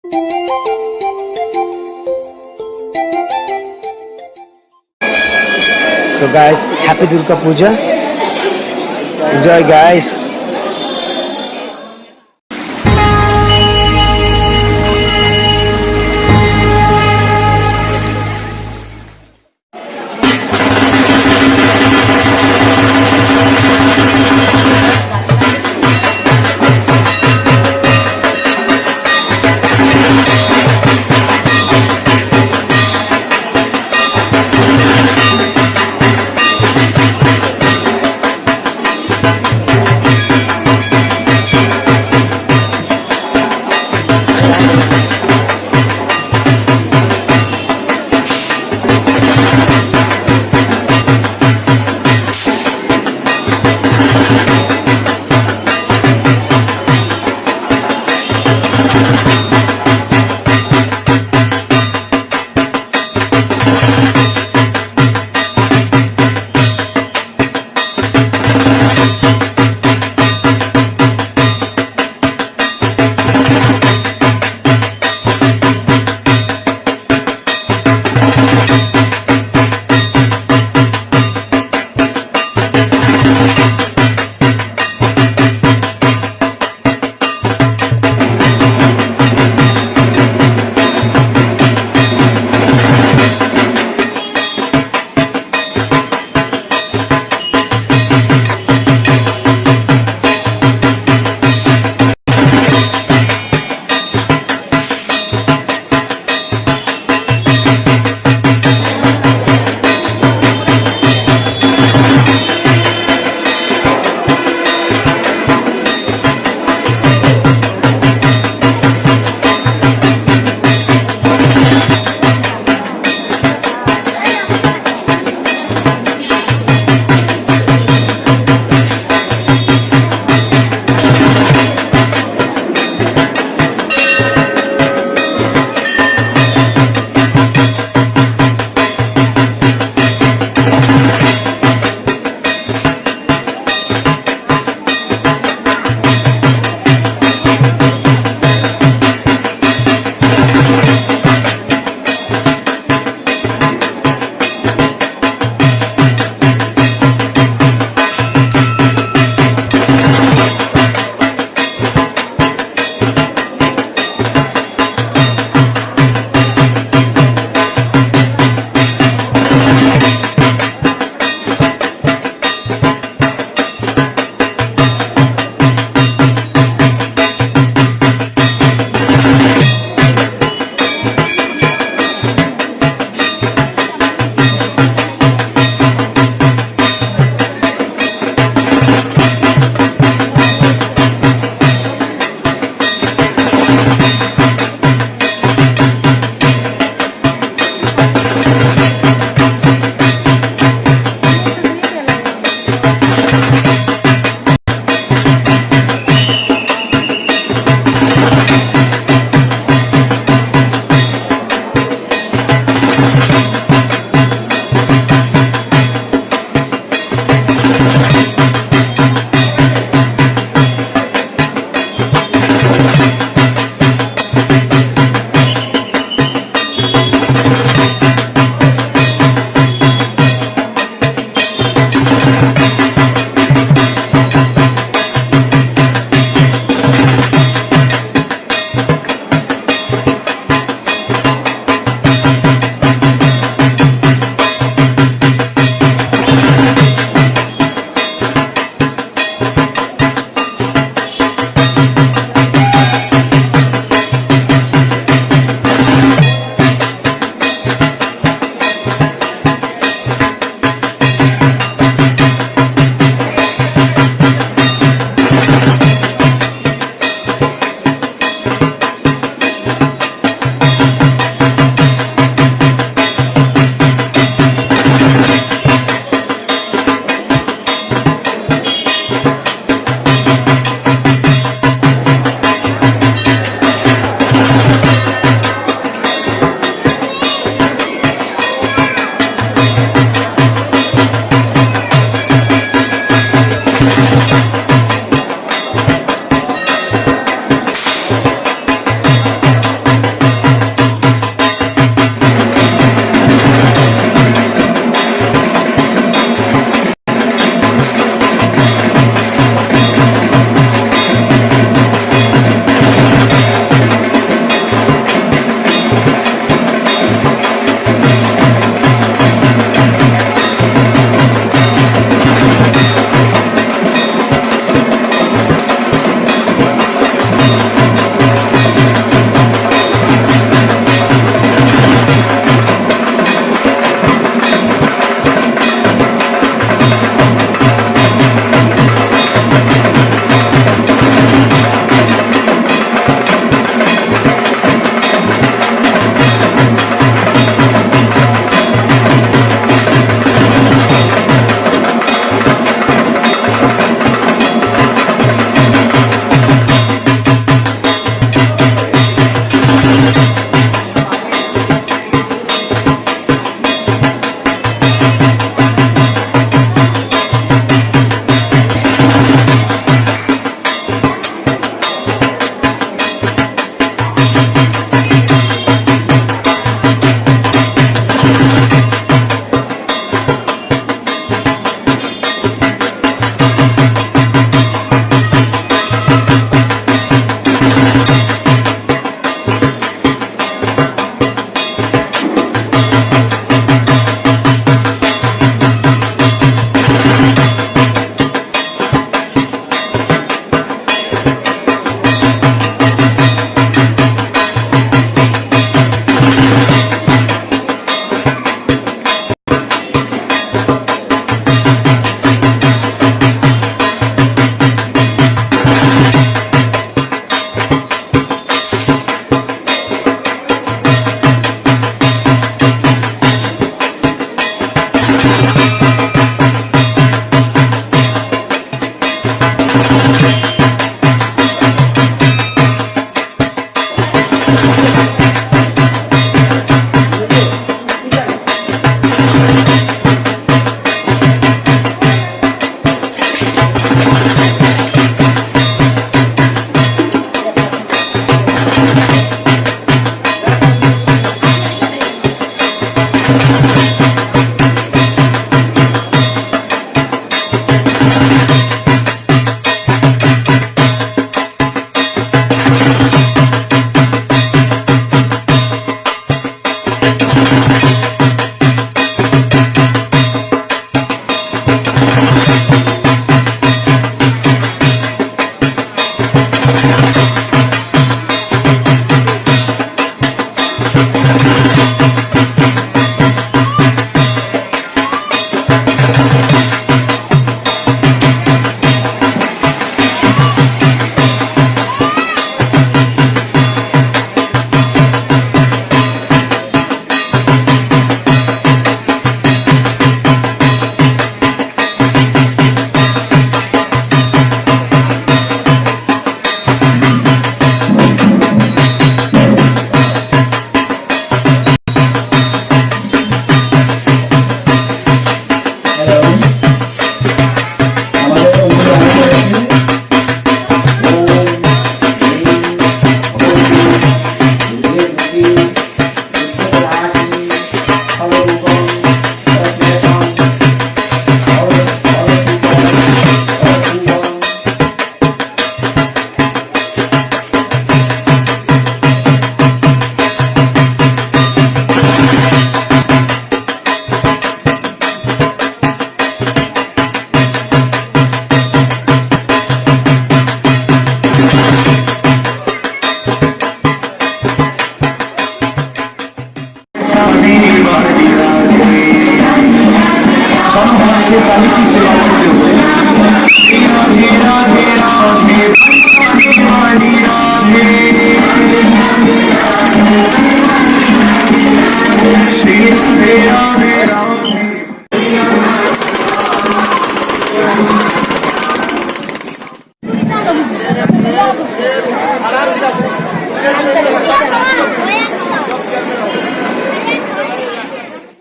So guys, happy Durga Puja. Enjoy, guys.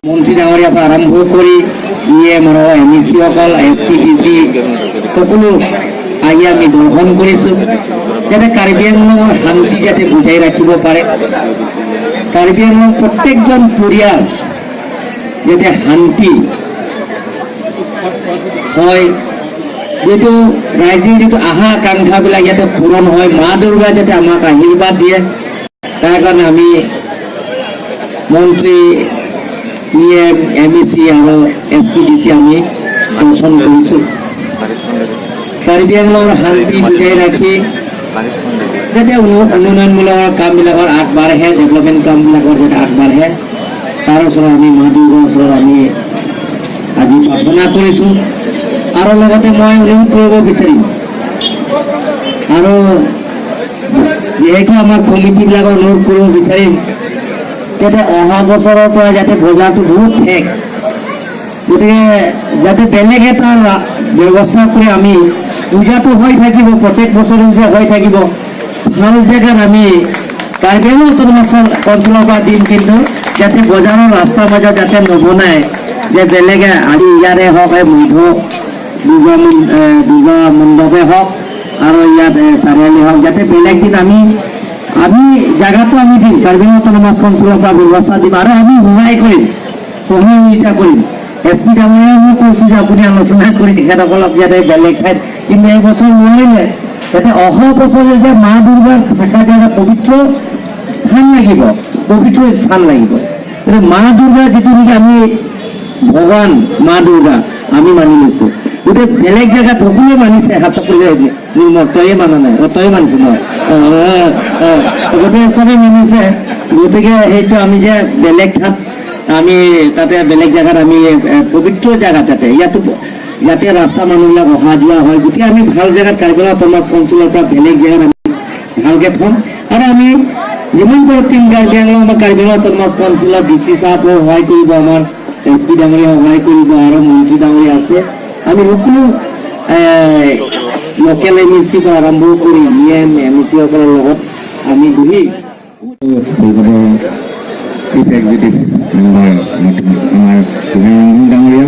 মন্ত্ৰী ডাঙৰীয়াৰ পৰা আৰম্ভ কৰি ই এম আৰু এম ই চিসকল, এছ পি ডি চি সকলো আহি আমি দৰ্শন কৰিছোঁ, যাতে কাৰ্বি আংলঙৰ শান্তি যাতে বজাই ৰাখিব পাৰে, কাৰ্বি আংলং প্ৰত্যেকজন পৰিয়াল যাতে শান্তি হয়, যিটো ৰাইজৰ যিটো আশা আকাংক্ষাবিলাক যাতে পূৰণ হয়, মা দুৰ্গা যাতে আমাক আশীৰ্বাদ দিয়ে, তাৰ কাৰণে আমি মন্ত্ৰী, E M, M E C আৰু এছ পি ডি চি আমি দৰ্শন কৰিছোঁ। কাৰ্বি আংলঙৰ শান্তি বজাই ৰাখি যাতে উন্নয়নমূলক কামবিলাকৰ আগবাঢ়ে, ডেভেলপমেণ্ট কামবিলাকৰ যাতে আগবাঢ়ে, তাৰ ওচৰত আমি মা দুৰ্গাৰ ওচৰত আমি আজি প্ৰাৰ্থনা কৰিছোঁ। আৰু লগতে মই অনুৰোধ কৰিব বিচাৰিম আৰু যিহেতু আমাৰ কমিটিবিলাকক অনুৰোধ কৰিব বিচাৰিম যাতে অহা বছৰৰ পৰা যাতে বজাৰটো বহুত ঠেক, গতিকে যাতে বেলেগ এটা ব্যৱস্থা কৰি আমি পূজাটো হৈ থাকিব, প্ৰত্যেক বছৰে যে হৈ থাকিব, ভাল জেগাত আমি কাৰ্বি আংলং অট'নমাছ কাউন্সিলৰ পৰা দিম, কিন্তু যাতে বজাৰৰ ৰাস্তাৰ মাজত যাতে নবনায় যে বেলেগে আদি ইয়াৰে হওক, এই মধ্য দুৰ্গা মণ্ডপে হওক আৰু ইয়াত চাৰিআলি হওক, যাতে বেলেগ দিন আমি আমি জাগাটো আমি দিম, কাৰ্বি আংলং অট'নমাছ কাউন্সিলৰ পৰা ব্যৱস্থা দিম আৰু আমি সহায় কৰিম, সহযোগিতা কৰিম। এছ পি ডাঙৰীয়াই মই কৈছোঁ যে আপুনি আলোচনা কৰি তেখেতসকলক যাতে বেলেগ ঠাইত, কিন্তু এই বছৰ নোৱাৰিলে যাতে অহা বছৰে যে মা দুৰ্গাৰ থকা যে পবিত্ৰ স্থান লাগিব, পবিত্ৰ স্থান লাগিব। গতিকে মা দুৰ্গা যিটো নেকি আমি ভগৱান মা দুৰ্গা আমি মানি লৈছো, গতিকে বেলেগ জেগাত সকলোৱে মানিছে, হাত চাপৰি তয়ে মানা নাই, অ তয়ে মানিছে নহয়, গতিকে চবেই মানিছে। গতিকে সেইটো আমি যে বেলেগ ঠাইত আমি তাতে বেলেগ জেগাত আমি পবিত্ৰ জেগাত যাতে ইয়াতো যাতে ৰাস্তা মানুহবিলাক অহা যোৱা হয়, গতিকে আমি ভাল জেগাত কাৰ্বি আংলং অট'নমাছ কাউন্সিলৰ পৰা বেলেগ জেগাত আমি ভালকে থ'ম। আৰু আমি যিমান পাৰোঁ তিন কাৰ্বি আংলং বা কাৰ্বি আংলং অট'নমাছ কাউন্সিলৰ ডি চি চাহাবেও সহায় কৰিব, আমাৰ এছ পি ডাঙৰীয়া সহায় কৰিব আৰু মন্ত্ৰী ডাঙৰীয়া আছে। আমি সকলো লোকেল এম ই চি পৰা আৰম্ভ কৰি ই এম এম ই চিসকলৰ লগত আমি বহি পৰিষদৰ চিফ এক্সিকিউটিভ মেম্বাৰ আমাৰ ৰঞ্জন ডাঙৰীয়া,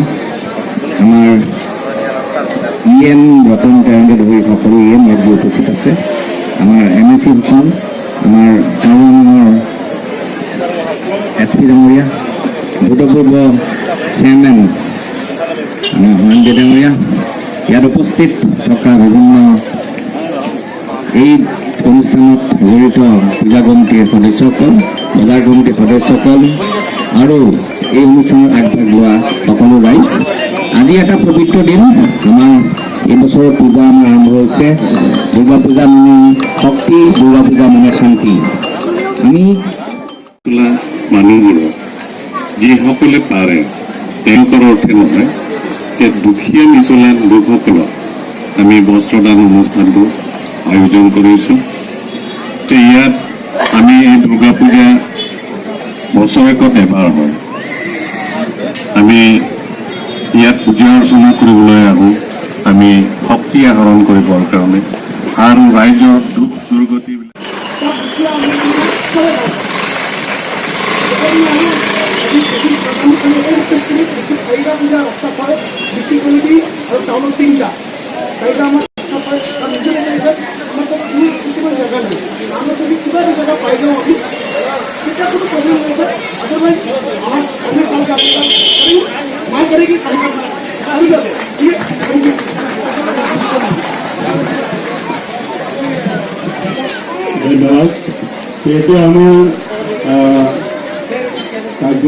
আমাৰ ই এম ৰতন টেৰণকে ধৰি সকলো ই এম ইয়াত গৈ উপস্থিত আছে, আমাৰ এম এ চিসকল, আমাৰ টাৱাঙৰ এছ পি ডাঙৰীয়া, ভূতপূৰ্ব চেয়াৰমেন আমাৰ হৰেণ ডাঙৰীয়া, ইয়াত উপস্থিত থকা বিভিন্ন এই অনুষ্ঠানত জড়িত পূজা কমিটিৰ সদস্যসকল, বজাৰ কমিটিৰ সদস্যসকল আৰু এই অনুষ্ঠানত আগভাগ লোৱা সকলো ৰাইজ, আজি এটা পবিত্ৰ দিন। আমাৰ এই বছৰৰ পূজা আমাৰ আৰম্ভ হৈছে। দুৰ্গা পূজা মানে শক্তি, দুৰ্গা পূজা মানে শান্তি। আমি তোলা মানুহবোৰক যিসকলে পাৰে তেওঁলোকৰ অৰ্থে নহয় যে দুখীয়া নিচলা লোকসকলক আমি বস্ত্ৰদান অনুষ্ঠানটো আয়োজন কৰিছোঁ। তে ইয়াত আমি এই দুৰ্গা পূজা বছৰেকত এবাৰ হয়। আমি ইয়াত পূজা অৰ্চনা কৰিবলৈ আহোঁ, আমি শক্তি আহৰণ কৰিবৰ কাৰণে আৰু ৰাইজৰ দুখ দুৰ্গতিবিলাক চাৰিটা পূজা ৰাস্তা হয় ডিষ্ট্ৰিক্ট কমিটি আৰু টাউনত তিনিটা চাৰিটা আমাৰ ৰাস্তা হয়। আৰু নিজৰ জেগাত আমাৰ তাত কোনো কিছুমান জেগা নাই। আমৰা যদি কিবা এটা জেগা পাই যাওঁ আমি, তেতিয়া কোনো প্ৰব্লেম নহয়। আদাৰৱাইজ আমাৰ অনেক কালকে আপনাৰা মা কৰেगी আৰু যাবে। ঠিক আছে, thank you. ধন্যবাদ। যিহেতু আমাৰ কাৰ্য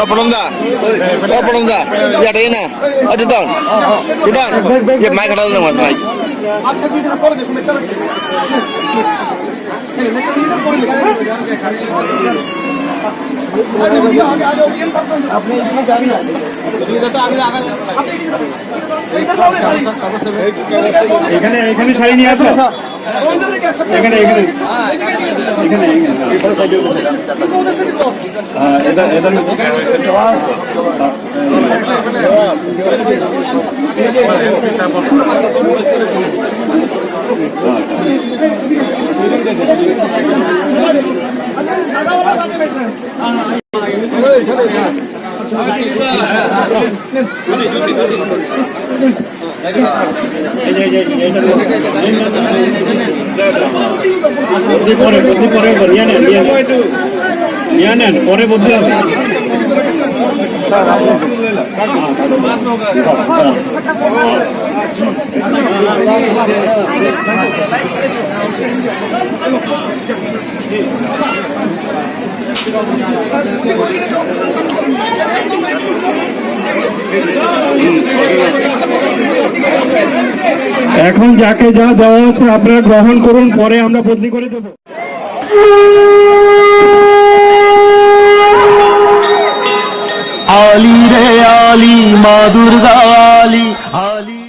প্রণমদা, ও প্রণমদা, ইয়াতে না, ও টুটন টুটন, ইয়ে মাইক হাঁটাল না, মাইক। আচ্ছা, দুইটা পরে দেখুন একটা। अच्छा भैया, आगे आ जाओ। ये सब आपने इतना जाना है, इधर लाओ रे साड़ी। এখানে এখানে শাড়ি নিয়ে আসো। এখানে এখানে এখানে उधर से निकलो। এদের এদের अच्छा, सादा वाला लाके बैठ रहे हैं। পরে বদলি পরে নিয়ে নেন, নিয়ে নেন, নিয়ে নেন, পরে বদলি হবে। এখন যাকে যা দেওয়া হচ্ছে আপনারা গ্রহণ করুন, পরে আমরা বদলি করে দেবো। আলি রে আলি, মা দুর্গা আলি আলি।